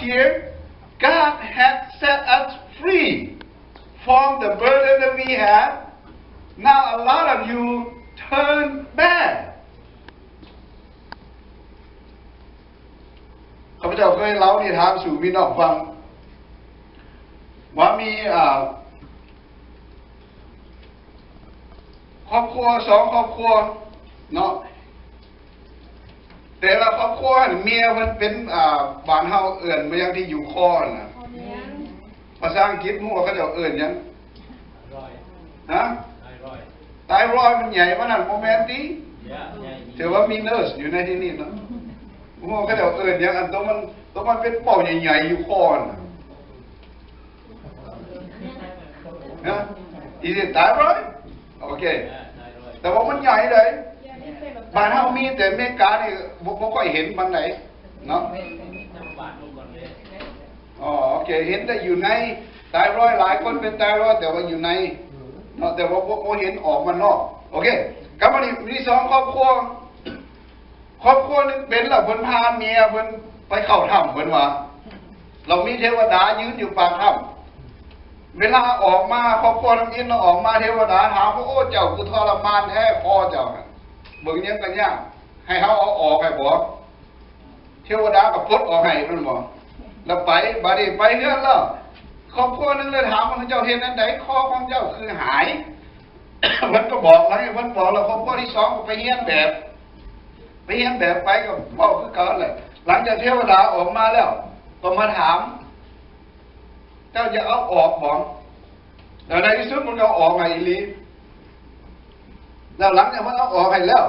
here, God had set us free from the burden that we had. Now a lot of you turn back. ຂ້າພະເຈົ້າເຄີຍເລົ່ານິທານສູ່ພີ່ນ້ອງຟັງ ວ່າມີ ອ່າ ຄອບຄົວສອງຄອບຄົວເນາະ, ແຕ່ລະຄອບຄົວຫັ້ນ ເມຍເພິ່ນເປັນ ອ່າ ບ້ານເຮົາເອີ້ນມາຫຍັງທີ່ຢູ່ຄໍຫັ້ນນະ, ພາສາອັງກິດຮູ້ວ່າເຂົາເຈົ້າເອີ້ນຫຍັງ? ຮະ? ໄທຣອຍມັນໃຫຍ່ປານນັ້ນບໍ່ແມ່ນຕິ? ຖືວ່າມີເນີສຢູ່ໃນທີ່ນີ້ເນາະ, ຮູ້ວ່າເຂົາເຈົ້າເອີ້ນຫຍັງ ອັນໂຕມັນ ໂຕມັນເປັນເປົ້າໃຫຍ່ໆຢູ່ຄໍຫັ້ນນະ? ຮະ? Is it thyroid? ໂອເຄ ແຕ່ວ່າມັນໃຫຍ່ເດ້. ບ້ານເຮົາມີ ແຕ່ອາເມລິການີ້ບໍ່ ບໍ່ຄ່ອຍເຫັນປານໃດເນາະ. ອໍ ໂອເຄ ເຫັນແຕ່ຢູ່ໃນ ໄທຣອຍ ຫຼາຍຄົນເປັນໄທຣອຍ ແຕ່ວ່າຢູ່ໃນເນາະ ແຕ່ວ່າບໍ່ ບໍ່ເຫັນອອກມານອກ. ໂອເຄ ກັບມານີ້ ມີສອງຄອບຄົວ ຄອບຄົວໜຶ່ງເປັນແລ້ວ ເພິ່ນພາເມຍເພິ່ນໄປເຂົ້າຖ້ຳ ເພິ່ນວ່າ ແລ້ວມີເທວະດາຢືນຢູ່ປາກຖ້ຳ. ເວລາອອກມາ ຄອບຄົວທຳອິດເນາະ ອອກມາ ເທວະດາຖາມວ່າ ໂອ້ ເຈົ້າຄືທໍລະມານແທ້ ຄໍເຈົ້ານະ ເບິ່ງຫຍັງກໍຍາກ ໃຫ້ເຮົາເອົາອອກໃຫ້ບໍ? ເທວະດາກໍປົດອອກໃຫ້ແມ່ນບໍ່? ແລ້ວໄປ ບາດນີ້ໄປເຮືອນແລ້ວ ຄອບຄົວໜຶ່ງເລີຍຖາມວ່າ ເຈົ້າເຮັດແນວໃດ ຄໍຂອງເຈົ້າຄືຫາຍ? ເພິ່ນກໍບອກ ຫຼັງຈາກເພິ່ນບອກແລ້ວ ຄອບຄົວທີສອງກໍໄປຮຽນແບບ ໄປຮຽນແບບໄປກໍເວົ້າຄືເກົ່າແຫຼະ. ຫຼັງຈາກເທວະດາອອກມາແລ້ວ ກໍມາຖາມ ເຈົ້າຢາກເອົາອອກບໍ່? ແລ້ວໃນທີ່ສຸດມັນກໍເອົາອອກໃຫ້ອີ່ຫຼີ. ແລ້ວຫຼັງຈາກມັນເອົາອອກໃຫ້ແລ້ວ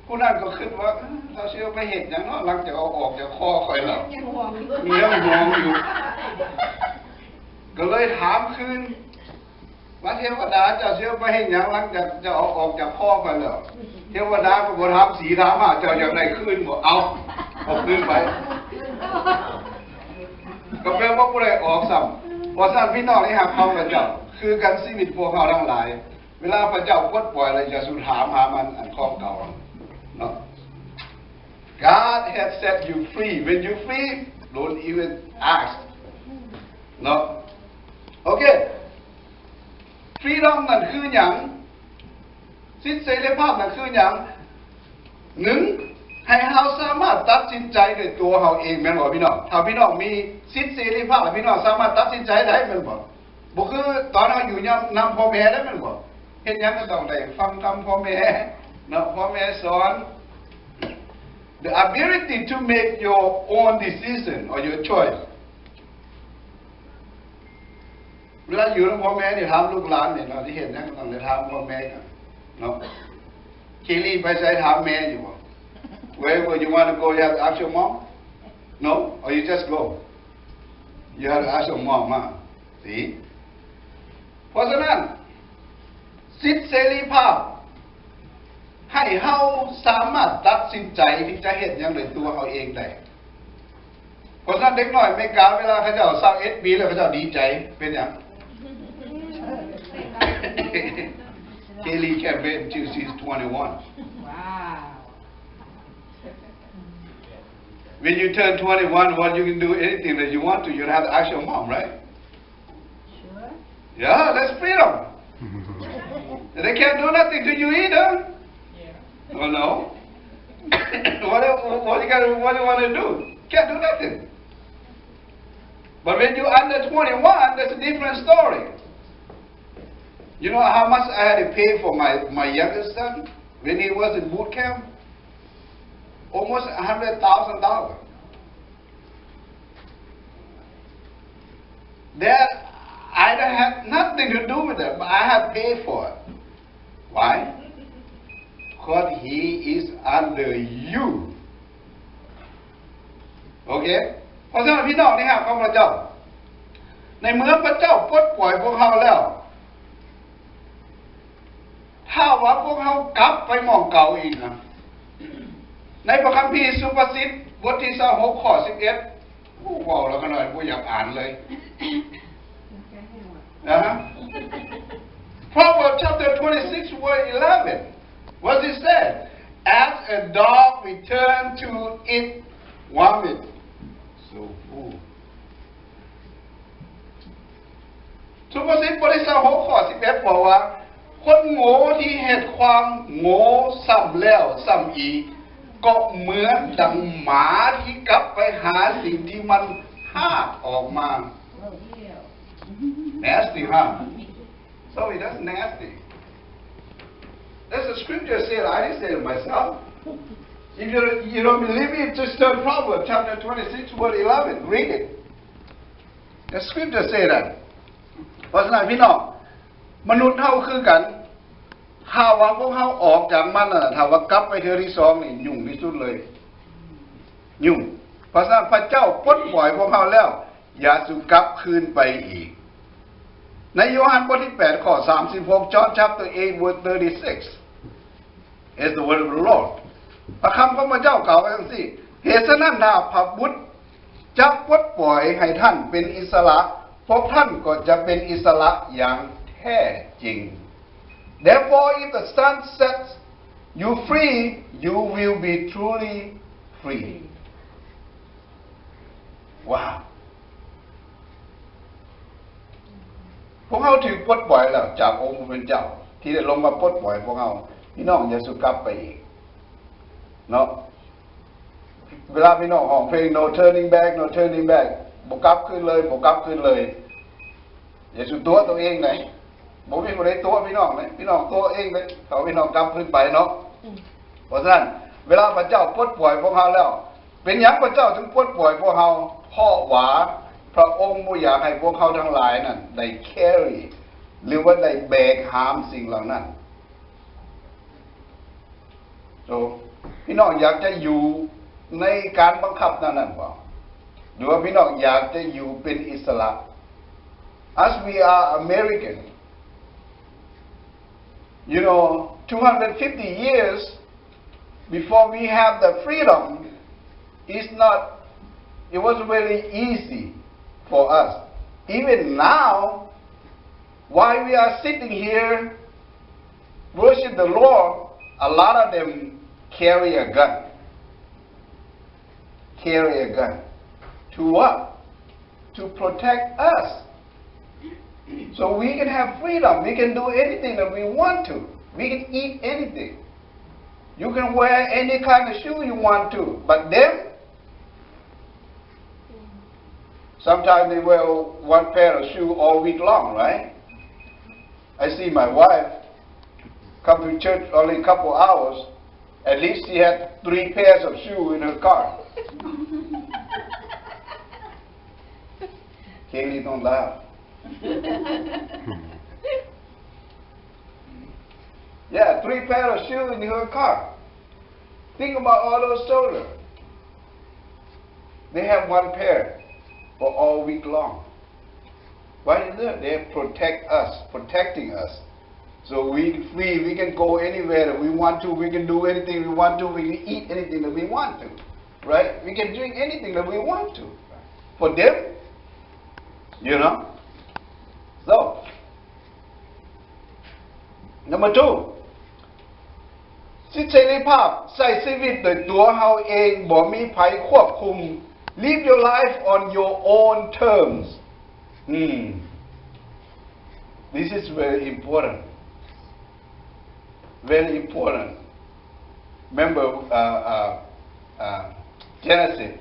ຜູ້ນັ້ນກໍຄິດວ່າ ເອີ ລາວຊິເອົາໄປເຮັດຫຍັງເນາະ ຫຼັງຈາກເອົາອອກຈາກຄໍຂ້ອຍແລ້ວ ຍັງຫ່ວງຢູ່ ກໍເລີຍຖາມຄືນ ວ່າ ເທວະດາ ເຈົ້າຊິເອົາໄປເຮັດຫຍັງ ຫຼັງຈາກເຈົ້າເອົາອອກຈາກຄໍຂ້ອຍແລ້ວ? ເທວະດາກໍບໍ່ຖາມສີຖາມຫາ ເຈົ້າຢາກໄດ້ຄືນບໍ່? ເອົາ ເອົາຄືນໄປ ກໍແປວ່າບໍ່ໄດ້ອອກຊ້ຳ. ເພາະສະນັ້ນ ພີ່ນ້ອງທີ່ຮັກຂອງພະເຈົ້າ ຄືກັນຊີວິດພວກເຮົາທັງຫຼາຍ ເວລາພະເຈົ້າປົດປ່ອຍແລ້ວ ຢ່າສູ່ຖາມຫາມັນ ອັນຂອງເກົ່າເນາະ. God has set you free. When you free, don't even ask ເນາະ. ໂອເຄ freedom ນັ້ນຄືຫຍັງ? ສິດເສລີພາບນັ້ນຄືຫຍັງ? ໜຶ່ງ ໃຫ້ເຮົາສາມາດຕັດສິນໃຈດ້ວຍຕົວເຮົາເອງ ແມ່ນບໍ່ພີ່ນ້ອງ? ຖ້າພີ່ນ້ອງມີສິດເສລີພາບ ພີ່ນ້ອງສາມາດຕັດສິນໃຈໄດ້ ແມ່ນບໍ່? ບໍ່ຄືຕອນເຮົາຢູ່ນຳ ນຳພໍ່ແມ່ໄດ້ ແມ່ນບໍ່? ເຮັດຫຍັງກໍຕ້ອງໄດ້ຟັງຄຳພໍ່ແມ່ເນາະ ພໍ່ແມ່ສອນ. The ability to make your own decision or your choice. ເວລາຢູ່ນຳພໍ່ແມ່ນີ້ ຖາມລູກຫຼານນີ້ເນາະ ຊິເຮັດຫຍັງກໍຕ້ອງໄດ້ຖາມພໍ່ແມ່ກັນເນາະ. ຄີລີໄປໃສ ຖາມແມ່ຢູ່ບໍ່? Wherever you wanna go, you have to ask your mom? No? Or you just go? You have to ask your mom, huh? See? ເພາະສະນັ້ນ ສິດເສລີພາບ ໃຫ້ເຮົາສາມາດຕັດສິນໃຈທີ່ຈະເຮັດຫຍັງດ້ວຍຕົວເຮົາເອງໄດ້. ເພາະສະນັ້ນ ເດັກນ້ອຍອາເມລິກາ ເວລາເຂົາເຈົ້າຊາວເອັດປີແລ້ວ ເຂົາເຈົ້າດີໃຈ. ເປັນຫຍັງ? Kaylee can't wait until she's twenty-one. Wow. When you turn twenty-one, what you can do anything that you want to, you don't have to ask your mom, right? Sure. Yeah, that's freedom. They can't do nothing to you either. Yeah. Oh, no? What, what you gotta, what you wanna do? Can't do nothing. But when you under twenty-one, that's a different story. You know how much I had to pay for my, my youngest son when he was in boot camp? Almost a hundred thousand dollars. That I don't have nothing to do with that, but I have paid for it. Why? 'Cause he is under you. ໂອເຄ ເພາະສະນັ້ນ ພີ່ນ້ອງທີ່ຮັກຂອງພະເຈົ້າ ໃນເມື່ອພະເຈົ້າປົດປ່ອຍພວກເຮົາແລ້ວ ຖ້າວ່າພວກເຮົາກັບໄປໝ່ອງເກົ່າອີກນະ ໃນພະຄຳພີສຸພາສິດ ບົດທີຊາວຫົກ ຂໍ້ສິບເອັດ ໂອ້ ເວົ້າແລ້ວກໍໜ້ອຍບໍ່ຢາກອ່ານເລີຍ. ນະ Proverbs chapter twenty-six, verse eleven, what it said? As a dog return to its vomit, ຂໍ້ສິບ ບົດທີຊາວຫົກ ຂໍ້ສິບເອັດ ບອກວ່າ ຄົນໂງ່ທີ່ເຮັດຄວາມໂງ່ຊ້ຳແລ້ວຊ້ຳອີກ ກໍເໝືອນດັ່ງໝາທີ່ກັບໄປຫາສິ່ງທີ່ມັນຮາກອອກມາ. Nasty, huh? So that's nasty. That's the scripture said. I didn't say it myself. If you, you don't believe me, just turn Proverbs chapter twenty-six, verse eleven. Read it. The scripture say that. ເພາະສະນັ້ນພີ່ນ້ອງ ມະນຸດເຮົາຄືກັນ ຖ້າວ່າພວກເຮົາອອກຈາກມັນນະ ຖ້າວ່າກັບໄປເທື່ອທີສອງນີ້ ຫຍຸ້ງທີ່ສຸດເລີຍ ຫຍຸ້ງ. ເພາະສະນັ້ນ ພະເຈົ້າປົດປ່ອຍພວກເຮົາແລ້ວ ຢ່າສູ່ກັບຄືນໄປອີກ. ໃນໂຍຮັນບົດທີແປດ ຂໍ້ສາມສິບຫົກ John chapter eight verse thirty-six is the word of the Lord. ພະຄຳຂອງພະເຈົ້າກ່າວໄວ້ຈັ່ງຊີ້ ເຫດສະນັ້ນ ຖ້າພະບຸດຈະປົດປ່ອຍໃຫ້ທ່ານເປັນອິດສະຫຼະ ພວກທ່ານກໍຈະເປັນອິດສະຫຼະຢ່າງແທ້ຈິງ. Therefore, if the Son sets you free, you will be truly free. Wow. ພວກເຮົາຖືກປົດປ່ອຍແລ້ວຈາກອົງຜູ້ເປັນເຈົ້າ ທີ່ໄດ້ລົງມາປົດປ່ອຍພວກເຮົາ. ພີ່ນ້ອງຢ່າສູ່ກັບໄປອີກເນາະ. ເວລາພີ່ນ້ອງຮ້ອງເພງ No turning back, no turning back ບໍ່ກັບຄືນເລີຍ ບໍ່ກັບຄືນເລີຍ. ຢ່າສູ່ຕົວະຕົວເອງເດ້ ບໍ່ມີຜູ້ໃດຕົວະພີ່ນ້ອງເດ້ ພີ່ນ້ອງຕົວະເອງເດ້ ເອົາພີ່ນ້ອງກັບຄືນໄປເນາະ. ເພາະສະນັ້ນ ເວລາພະເຈົ້າປົດປ່ອຍພວກເຮົາແລ້ວ ເປັນຫຍັງພະເຈົ້າຈຶ່ງປົດປ່ອຍພວກເຮົາ? ເພາະວ່າພະອົງບໍ່ຢາກໃຫ້ພວກເຮົາທັງຫຼາຍນັ້ນໄດ້ carry ຫຼືວ່າໄດ້ແບກຫາມສິ່ງເຫຼົ່ານັ້ນ. So ພີ່ນ້ອງຢາກຈະຢູ່ໃນການບັງຄັບນັ້ນໆບໍ່? ຫຼືວ່າພີ່ນ້ອງຢາກຈະຢູ່ເປັນອິດສະຫຼະ? As we are American, you know, two hundred fifty years before we have the freedom, it's not, it wasn't really easy for us. Even now, while we are sitting here, worship the Lord, a lot of them carry a gun. Carry a gun. To what? To protect us. So we can have freedom. We can do anything that we want to. We can eat anything. You can wear any kind of shoe you want to. But them, sometimes they wear one pair of shoe all week long, right? I see my wife come to church only a couple hours. At least she had three pairs of shoe in her car. Kaylee, don't laugh. Yeah, three pair of shoe in her car. Think about all those soldiers. They have one pair for all week long. Why is that? They protect us, protecting us. So we free, we can go anywhere that we want to, we can do anything we want to, we can eat anything that we want to, right? We can drink anything that we want to. For them, you know? So, number two, ສິດເສລີພາບ ໃຊ້ຊີວິດໂດຍຕົວເຮົາເອງ ບໍ່ມີໃຜຄວບຄຸມ. Live your life on your own terms. Hmm. This is very important. Very important. Remember, uh, uh, uh, Genesis.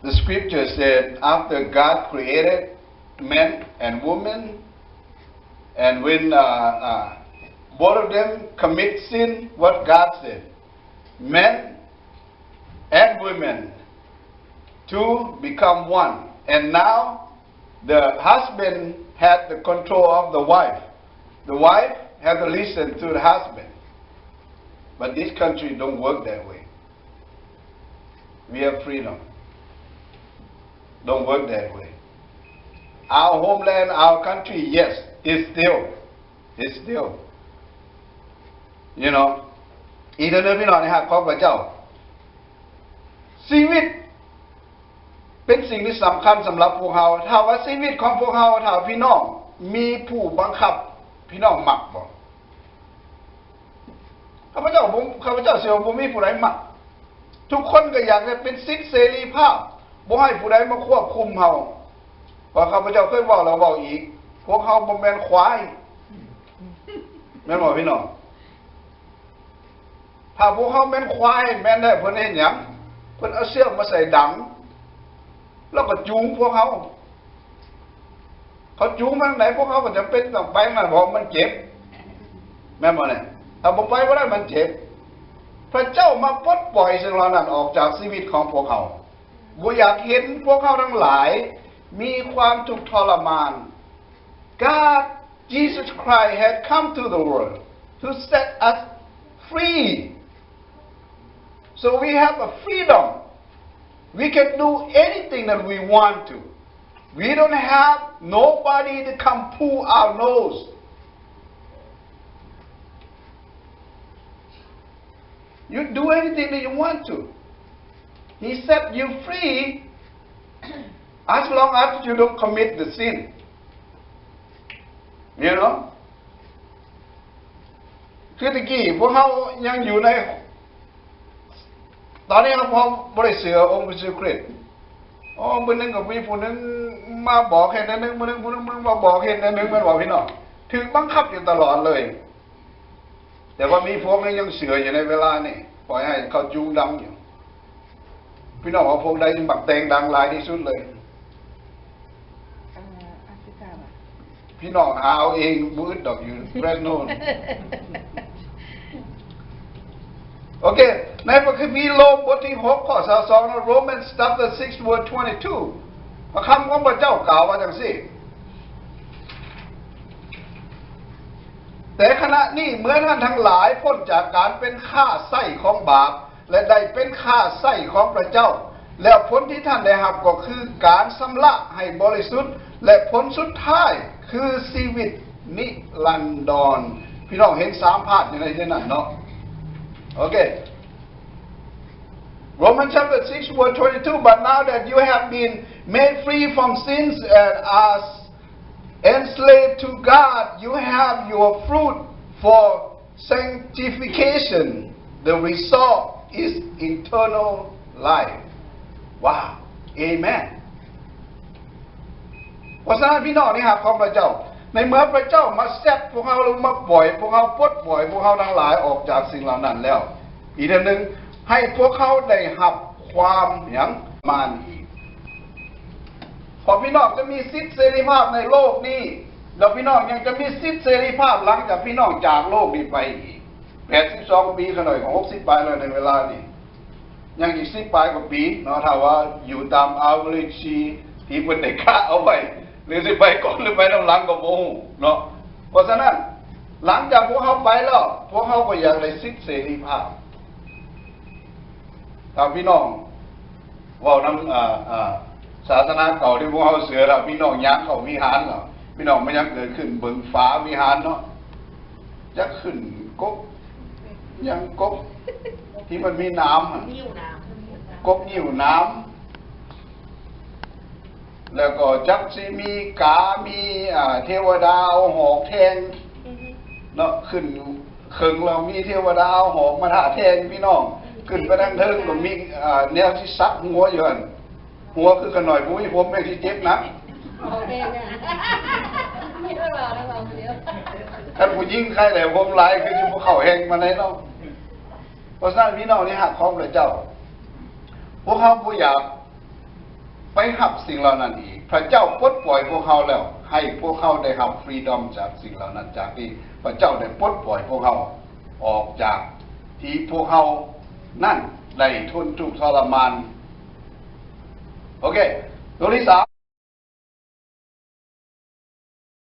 The scripture said, after God created man and woman, and when, uh, uh, both of them commit sin, what God said? Men and women to become one. And now the husband had the control of the wife. The wife had to listen to the husband. But this country don't work that way. We have freedom. Don't work that way. Our homeland, our country, yes, it's still, it's still, you know, ອີກເທື່ອໜຶ່ງ ພີ່ນ້ອງທີ່ຮັກຂອງພະເຈົ້າ, ຊີວິດເປັນສິ່ງທີ່ສຳຄັນສຳລັບພວກເຮົາ. ຖ້າວ່າຊີວິດຂອງພວກເຮົາ, ຖ້າພີ່ນ້ອງມີຜູ້ບັງຄັບ, ພີ່ນ້ອງມັກບໍ່? ຂ້າພະເຈົ້າບໍ່, ຂ້າພະເຈົ້າເຊື່ອວ່າບໍ່ມີຜູ້ໃດມັກ. ທຸກຄົນກໍຢາກຈະເປັນສິດເສລີພາບ, ບໍ່ໃຫ້ຜູ້ໃດມາຄວບຄຸມເຮົາ. ເພາະຂ້າພະເຈົ້າເຄີຍເວົ້າແລ້ວເວົ້າອີກ, ພວກເຮົາບໍ່ແມ່ນຄວາຍ ແມ່ນບໍ່ພີ່ນ້ອງ? ຖ້າພວກເຮົາແມ່ນຄວາຍ ແມ່ນແລ້ວເພິ່ນເຮັດຫຍັງ? ເພິ່ນເອົາເຊືອກມາໃສ່ດັງ ແລ້ວກໍຈູງພວກເຮົາ. ເຂົາຈູງມາທາງໃດ ພວກເຮົາກໍຈຳເປັນຕ້ອງໄປນັ້ນ ເພາະມັນເຈັບ ແມ່ນບໍ່ນີ້? ຖ້າບໍ່ໄປບໍ່ໄດ້ ມັນເຈັບ. ພະເຈົ້າມາປົດປ່ອຍສິ່ງເຫຼົ່ານັ້ນອອກຈາກຊີວິດຂອງພວກເຮົາ. ບໍ່ຢາກເຫັນພວກເຮົາທັງຫຼາຍມີຄວາມທຸກທໍລະມານ. God, Jesus Christ had come to the world to set us free. So we have a freedom. We can do anything that we want to. We don't have nobody to come pull our nose. You do anything that you want to. He set you free as long as you don't commit the sin. You know? ຄືແຕ່ກີ້ພວກເຮົາຍັງຢູ່ໃນ ຕອນນີ້ເຮົາບໍ່ໄດ້ເຊື່ອອົງພະເຢຊູຄຣິດ. ໂອ້ ມື້ໜຶ່ງກໍມີຜູ້ໜຶ່ງມາບອກເຮັດແນວໜຶ່ງ ມື້ໜຶ່ງຜູ້ໜຶ່ງມາບອກເຮັດແນວໜຶ່ງ ແມ່ນບໍ່ພີ່ນ້ອງ? ຖືກບັງຄັບຢູ່ຕະຫຼອດເລີຍ. ແຕ່ວ່າມີພວກໜຶ່ງຍັງເຊື່ອຢູ່ໃນເວລານີ້ ປ່ອຍໃຫ້ເຂົາຈູງດັງຢູ່. ພີ່ນ້ອງວ່າພວກໃດມັກແຕ່ງດັງຫຼາຍທີ່ສຸດເລີຍ? ເອີ ອາຟຣິກາຫວາ? ພີ່ນ້ອງຫາເອົາເອງ ບໍ່ອຶດດອກ ຢູ່ເຟຣສໂນ. ໂອເຄ ໃນພະຄຳພີໂລມບົດທີຫົກ ຂໍ້ຊາວສອງເນາະ Romans chapter six verse twenty-two ພະຄຳຂອງພະເຈົ້າກ່າວວ່າຈັ່ງຊີ້: ແຕ່ຂະນະນີ້ເມື່ອທ່ານທັງຫຼາຍພົ້ນຈາກການເປັນຄ້າໃຊ້ຂອງບາບ ແລະ ໄດ້ເປັນຄ້າໃຊ້ຂອງພະເຈົ້າ ແລ້ວຜົນທີ່ທ່ານໄດ້ຮັບກໍຄືການຊຳລະໃຫ້ບໍລິສຸດ ແລະ ຜົນສຸດທ້າຍຄືຊີວິດນິລັນດອນ. ພີ່ນ້ອງເຫັນສາມພາດຢູ່ໃນນັ້ນເນາະ. ໂອເຄ Romans chapter six verse twenty-two, but now that you have been made free from sins and are enslaved to God, you have your fruit for sanctification. The result is eternal life. ວ້າວ ເອແມນ. ເພາະສະນັ້ນ ພີ່ນ້ອງທີ່ຮັກຂອງພະເຈົ້າ, ໃນເມື່ອພະເຈົ້າມາແຊັດພວກເຮົາ ຫຼື ມາປ່ອຍພວກເຮົາ, ປົດປ່ອຍພວກເຮົາທັງຫຼາຍອອກຈາກສິ່ງເຫຼົ່ານັ້ນແລ້ວ, ອີກເທື່ອໜຶ່ງ, ໃຫ້ພວກເຮົາໄດ້ຮັບຄວາມຫຍັງ? ມານອີກ. ເພາະພີ່ນ້ອງຈະມີສິດເສລີພາບໃນໂລກນີ້, ແລ້ວພີ່ນ້ອງຍັງຈະມີສິດເສລີພາບຫຼັງຈາກພີ່ນ້ອງຈາກໂລກນີ້ໄປອີກ. ແປດສິບສອງປີ, ຂ້ານ້ອຍກໍຫົກສິບປາຍແລ້ວໃນເວລານີ້. ຍັງອີກສິບປາຍກວ່າປີເນາະ, ຖ້າວ່າຢູ່ຕາມ average ທີ່ເພິ່ນໄດ້ກະເອົາໄວ້, ຫຼື ຊິໄປກ່ອນ ຫຼື ໄປນຳຫຼັງກໍບໍ່ຮູ້ເນາະ. ເພາະສະນັ້ນ, ຫຼັງຈາກພວກເຮົາໄປແລ້ວ, ພວກເຮົາກໍຢາກໄດ້ສິດເສລີພາບ. ຖ້າພີ່ນ້ອງເວົ້ານຳ, ເອີ, ເອີ, ສາສະໜາເກົ່າທີ່ພວກເຮົາເຊື່ອ, ຖ້າພີ່ນ້ອງຍ່າງເຂົ້າວິຫານແລ້ວ, ພີ່ນ້ອງມາຍັງເກີດຂຶ້ນເບິ່ງຝາວິຫານເນາະ, ຈັກຂຶ້ນກົກ ຫຍັງ ກົກທີ່ມັນມີໜາມ, ກົກງິ້ວໜາມ, ແລ້ວກໍຈັກຊິມີກາ, ມີ, ອ່າ, ເທວະດາເອົາຫອກແທງເນາະ, ຂຶ້ນເຄິ່ງແລ້ວມີເທວະດາເອົາຫອກມາທາແທງ, ພີ່ນ້ອງ, ຂຶ້ນໄປທາງເທິງກໍມີ, ອ່າ, ແນວຊິສັກຫົວຢູ່ຫັ້ນ. ຫົວຄືຂ້ານ້ອຍບໍ່ມີຜົມແຮງຊິເຈັບໜັກ. ບໍ່ແມ່ນນະ ມີເພິ່ນເວົ້າແລ້ວເວົ້າເດີ. ຄັນຜູ້ຍິງໃຄໄດ້ຜົມຫຼາຍຄືຊິບໍ່ເຂົ້າແຮງປານໃດເນາະ. ເພາະສະນັ້ນ ພີ່ນ້ອງທີ່ຮັກຂອງພະເຈົ້າ, ພວກເຮົາບໍ່ຢາກໄປຮັບສິ່ງເຫຼົ່ານັ້ນອີກ. ພະເຈົ້າປົດປ່ອຍພວກເຮົາແລ້ວ, ໃຫ້ພວກເຮົາໄດ້ຮັບຟຣີດອມຈາກສິ່ງເຫຼົ່ານັ້ນ, ຈາກທີ່ພະເຈົ້າໄດ້ປົດປ່ອຍພວກເຮົາອອກຈາກທີ່ພວກເຮົານັ້ນໄດ້ທົນທຸກທໍລະມານ. ໂອເຄ ຕົວທີສາມ